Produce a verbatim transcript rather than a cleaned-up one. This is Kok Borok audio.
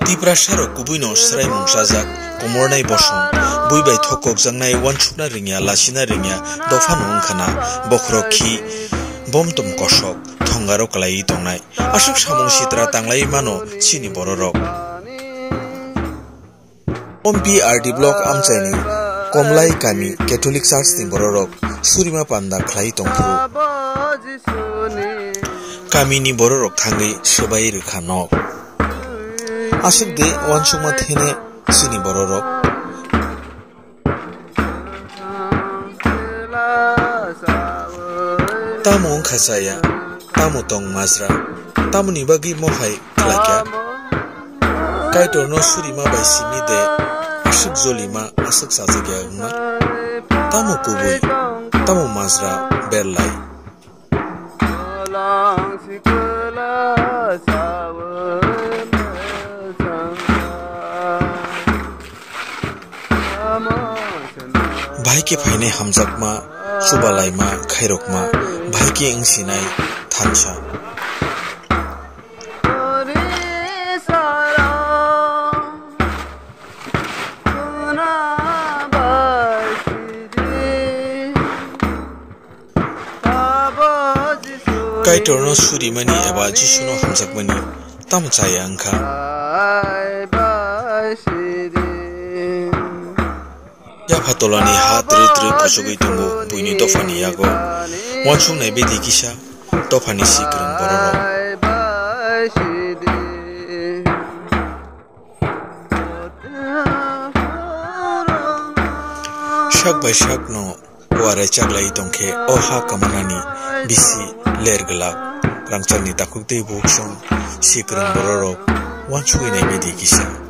Tiprasa rok kubui no swraimung chajak, komornai bosong, bui bai thok kokjaknai, uansukna rwngya, lasina rwngya, dopha no wngkha na, bokhorok khi, bomtom kosok, thongaro kwlaiwi tongnai. Aswk samung sitra tanglaiwi mano chini bororok. Ompi R D block amchaini Komlai kami Catholic Church ni bororok surima panda khlai tongphuru. Kamini bororok thangwi swbai rwkha nok. Aswk de uansukma thene chini bororok. Tamo wngkha chaya, tamo tong majra, tamoni bagwi mohai khlaikha? Kaitorno surima bai simi de aswk jolima, aswk chajakya wngma? Tamo kubui, tamo majra berlai? Bahai khe phainai hamjakma, chubalaima, khairokma, bahai khe wngsinai thansa. Kaitorno surimani eba Jisuno hamjakmani tamo chaya wngkha? Yapha tolani ha twrwi twrwi kochogwi tongo buini dophani yago. Uansuknai bedi kisa dophani si kwrwng bororok. Sak bai sakno uarai chaklai tongkhe o ha kamanani bisi ler glak. Rangchakni takhuk tei buksong si kwrwng bororok uansugwi nai bedi kisa.